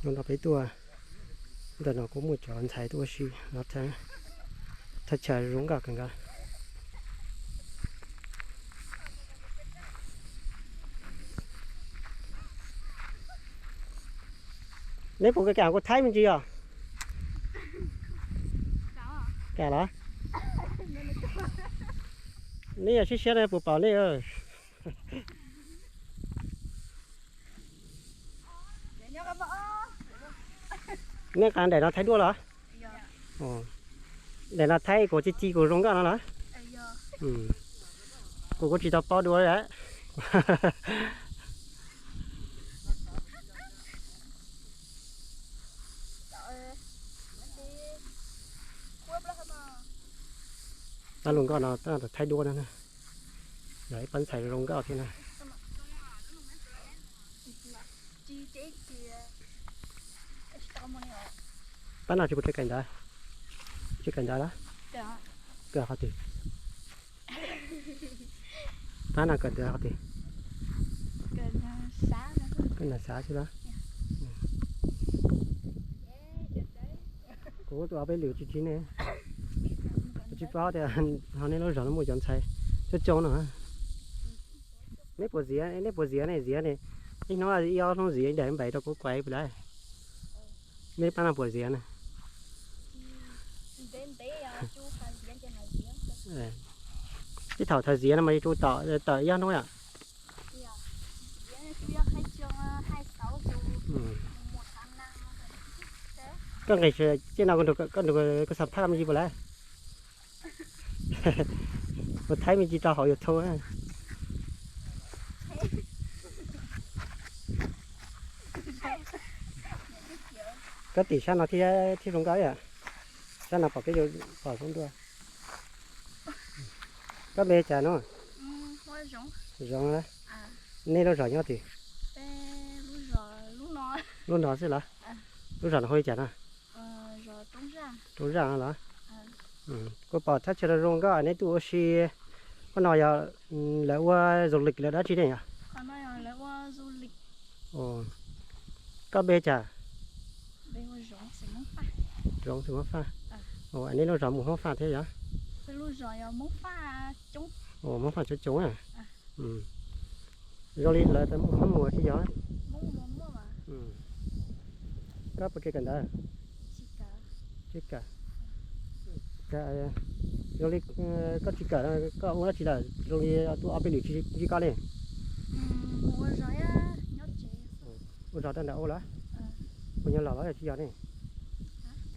Nrog peb tuaj, ntawm no kuj muaj cov ntxhais tuaj ua si, thaj chaw zoo nkauj kawg nkaus. Neb puas kam kuv thaij me ntsis os? Kam los? Neb yog siab siab ne puas pom neb. Neb nqa daim no thaij duab los? Daim no thaij kuv ci ci kuv zoo nkauj no los? Kuv kuj tsis tau paub dua li. Pab luag nkauj no tab tom thaij duab no na. Yog ib pab ntxhais zoo nkauj thiab na. Pab no tsis pub tsev kawm ntawv, tsev kawm ntawv los? Kawm qhov twg? Pab no kawm ntawv qhov twg? Kawm ntawv xav xwb los? Kuv tus ob peb lwm tsis tsis ne. Tsis paub tias ho nej lub zos no muaj cov ntxhais coob coob no. Neb puas ziav, neb puas ziav ne, ziav ne? Ib hnub ib ob hnub ziav ib daim npaim rau kuv kuaj puas laij? Neb pab no puas ziav na? Ib thaum thaum ziav no mas yuav tsum tawm ib ob hnub yom. Koj nqis ciaj no koj nrug koj xam phaj me ntsis puas laij? Mus thaij me ntsis rau hauv YouTube. Koj tim sab no thiab thiab zoo nkauj yom. Sab no pom peb pom zoo dua. Koj npe cas no? Zoov. Nej lub zos nyob twg? Lub no xwb los? Lub zos no hu li cas no? Roob Zaj los? Kuv pom thaj chaw zoo nkauj neb tuaj ua si. Qhov no yog lawv ua du lịch lawv dab tsi ne yog? Koj npe cas? Zoov xeem Hmoob Faj. Neb lub zos muaj Hmoob Faj thiab yog? Hmoob Faj coob coob. Zoo li lawv muaj Hmoob Muas thiab yog? Koj puas tsev kawm ntawv? Tsis kawm. Zoo li koj tsis kawm no koj ua dab tsi lawm zoo li tuaj ob peb lwm tsis ntsib koj li? Ua zog rau ntawm ub los? Kuv nyob los los yog tsis yog ne?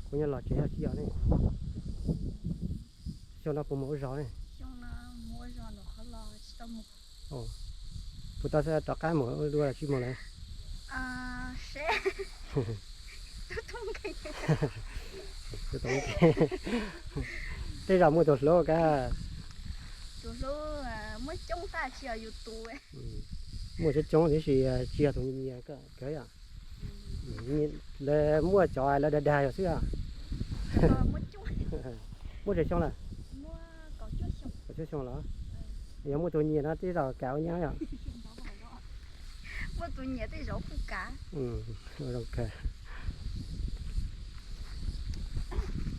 Kuv nyob los tsev yog tsis yog ne? Xyoo no puas mus ua zog ne? Puas tau rov qab mus ua dua los tsis mus lawm? Tej zaum muaj tus hlub kawg. Muaj coob coob tab sis tsis yog tus nyiam kawg yom. Lawv muaj cov lawv dag dag yom xwb. Muaj tsawg xyoo lawm? Kaum cuaj xyoo los? Yog muaj tus nyiam no tej zaum kam ua nyab yom.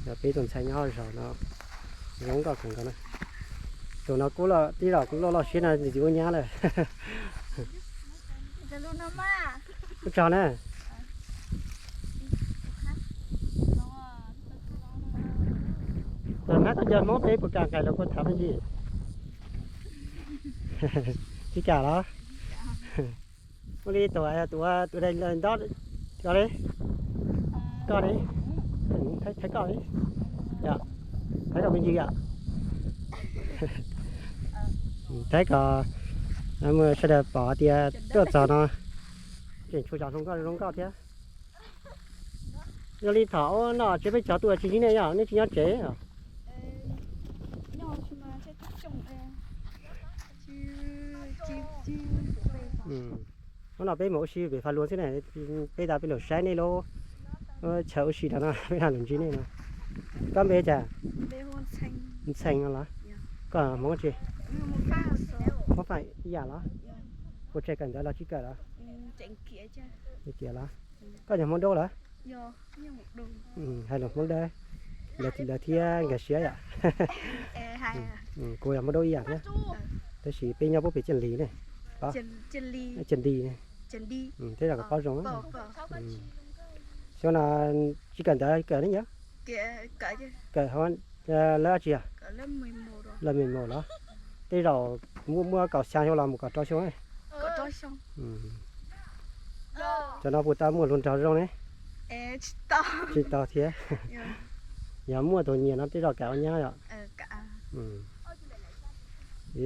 Yog peb tus ntxhais nyob zos no zoo nkauj kawg nkaus na. Tus no kuj tib zaum kuj loj loj siab no tsis ua nyab lawm. Ua tsaug na. Tus hmab koj cov Hmoob peb puas kam nqaim los kuv tham me ntsis? Tsis kam los? Ua li tus tus tus ntob, koj li, koj li, thaiv koj li, thaiv kom me ntsis yom. Thaiv kom sawv daws pom tias tuaj txog no tseem tshuav cov hluas nkauj zoo nkauj thiab. Yog li thaum ub no tsev peb cov tuaj tsis ntsib nej yog nej tsis nyob tsev. Hnub no peb mus ua si pem Faj Luas xwb na, peb tas peb los saib nej lub chaw ua si rau no peb los ntsib nej no. Koj npe cas? Ntxhee no los? Koj Hmoob tsi? Hmoob Faj ib yam los? Puas tseem kawm ntawv los tsis kawm los? Kiav los? Koj yog Hmoob Dawb los? Hais lus Hmoob Dawb, lawv thiab nkag siab yom. Kuv yog Hmoob Dawb ib yam thiab, tab sis peb nyob puag pem Ciaj Lis ne. Ciaj Lis, Ciaj Lis, thiab zos Kos Pob Zoo. Xyoo no tsis kawm ntawv kawm ne yom? Kawm lawv tsis yog? Lawv me mus los? Tej zaum muaj muaj kaum xya xyoo los mus kaum rau xyoo. Cov no puas tau muaj hluas nraug zoo ne? Tsis tau thiab. Yog muaj tus nyiam no tej zaum kam ua nyab yom?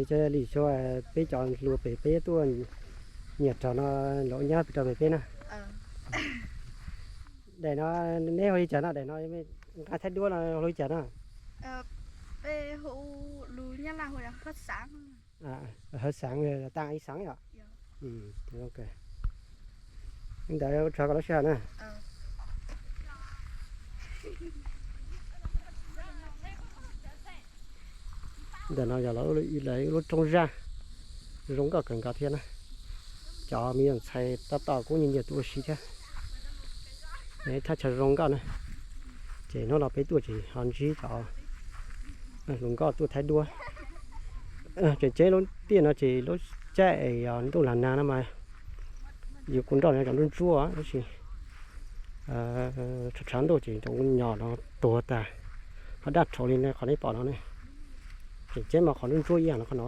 Cov li xyoo peb cov hluas pem peb tuaj nyiam raug no los ua nyab pem rau pem peb na. Daim no neb hu li cas no, daim no nqa thaij duab no hu li cas no? Hawv Xaav, Tam Ib Xaav yom. Ntawd tso koj lub sij hawm na. Ntawm no yog lawv lub roob zaj, zoo nkauj kawg nkaus thiab na. Cov me nyuam ntxhais tab tom kuj nyiam nyiam tuaj ua si thiab. Thaj chaw zoo nkauj na. Ces hnub no peb tuaj ces ho ntsib cov hluas nkauj tuaj thaij duab. Tseem ceeb lub tiaj no ces lub caij es yog ntuj lag nag no mas yus kuj nroj no cov ntsuab ntsuab tab sis tshav tshav ntuj ces cov nyom no tuag tas, ho daj rhuv li qhov nej pom no ne. Tseem ceeb mas qhov ntsuab ntsuab ib yam no qhov no.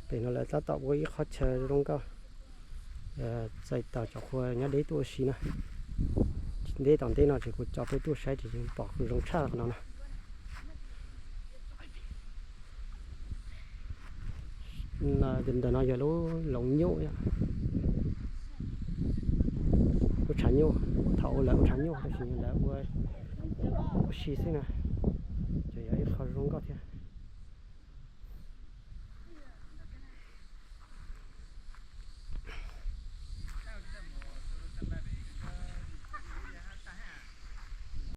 Pem no lawv tab tom ua ib qhov chaw zoo nkauj, txais tos cov qhua nyob deb tuaj ua si na. Ntev tom ntej no ces kuv coj peb tuaj saib ces pom zoo tshaj qhov no na. Ntawm no yog lub loov nyuj, lub tshav nyuj. Thaum ub lawv ua tshav nyuj tab sis lawv ua ua si xwb na.